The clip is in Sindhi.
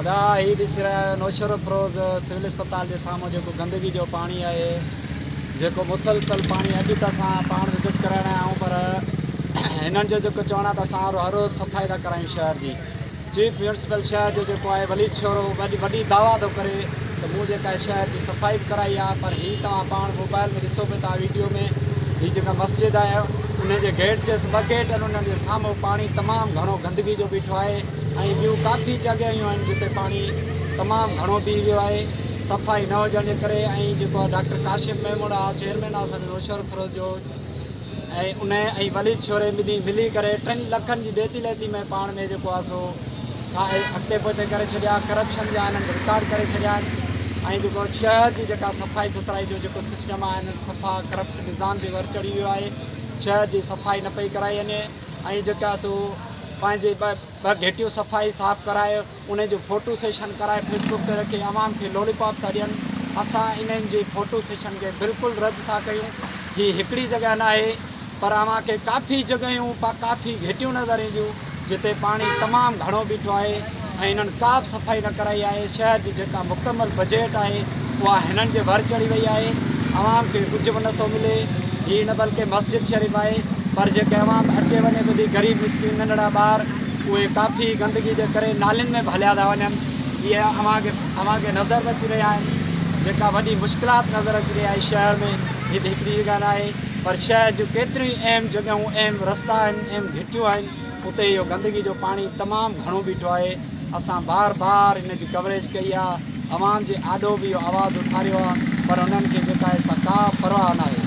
ادا هي ڏسي رهيا آهيو نوشهروفروز سول اسپتال جي سامهون جيڪو گندگي جو پاڻي آهي جيڪو مسلسل پاڻي اڄ ته اسان پاڻ وزٽ ڪرائڻ آيا آهيون پر هنن جو جيڪو چوڻ آهي ته اسان هر روز صفائي ٿا ڪرايون شهر جي چيف ميونسپل شهر جو جيڪو آهي وليد شورو وڏي وڏي دعويٰ ٿو ڪري ته مون جيڪا شهر جي صفائي به ڪرائي آهي پر هي توهان پاڻ موبائل ۾ ڏسو پئي ٿا ويڊيو ۾ هي جيڪا مسجد آهي ان جي گيٽ جي ٻه گيٽ آهن انهن جي سامهون پاڻي تمام گهڻو گندگي جو بيٺو آهي ۽ ٻيون ڪافي جڳهيون آهن جتي پاڻي تمام گهڻو بيهي ويو آهي صفائي نه هجڻ جي ڪري ۽ جيڪو آهي ڊاڪٽر ڪاشف ميمڻ آهي چيئرمين آهي اسان جو نوشهروفيروز جو ۽ ان ۽ وليد شوري ملي ملي ڪري ٽن لکن جي ڏيتي ليتي ۾ پاڻ ۾ جيڪو آهي سو اڳتي پوئتي ڪري ڇڏيا ڪرپشن جا انهن رڪارڊ ڪري ڇڏيا آهن ۽ جيڪو شهر جي جيڪا صفائي سٿرائي جو جيڪو سسٽم آهي انهن صفا ڪرپٽ نظام جي ور چڙهي ويو آهي شهر جي صفائي نه پئي ڪرائي وڃي ۽ جيڪا سو پنهنجي ٻه گهٽيون صفائي صاف ڪرائي انهن جو فوٽو سيشن ڪرائي فيس بڪ تي رکي عوام کي لولي پاپ ٿا ڏين اسان انهن جي فوٽو سيشن کي بلڪل رد ٿا ڪيون هي هڪڙي جڳهه ناهي پر اوهان کي ڪافي جڳهيون ڪافي گهٽيون نظر اينديون جتي پاڻي تمام گهڻو بيٺو آهي ۽ هنن ڪا به صفائي نه ڪرائي آهي، شهر جي جيڪا مڪمل بجيٽ آهي اها هنن جي ور چڙهي وئي آهي، عوام کي ڪجهه به نٿو ملي، هي نه بلڪه مسجد شريف آهي پر جيڪي عوام اچي وڃي به ٿي غريب مسڪين ننڍڙا ٻار اهي ڪافي گندگي جي ڪري نالين ۾ به هليا ٿا وڃن، اهي اوهان کي اوهان کي نظر به اچي رهيا آهن جيڪا وڏي مشڪلات نظر اچي رهي آهي شهر ۾ هي ته هڪڙي جڳهه ناهي پر شهر جون ڪيتريون ئي اهم جڳهيون اهم رستا آهن اهم گهٽيون آهن. اتي اهو گندگي جو پاڻي تمام گهڻو بيٺو آهي، اسان بار بار ان جي ڪوريج ڪئي آهي، عوام جي آڏو به اهو آواز اٿاريو آهي پر انهن کي جيڪا آهي سا ڪا پرواهه ناهي.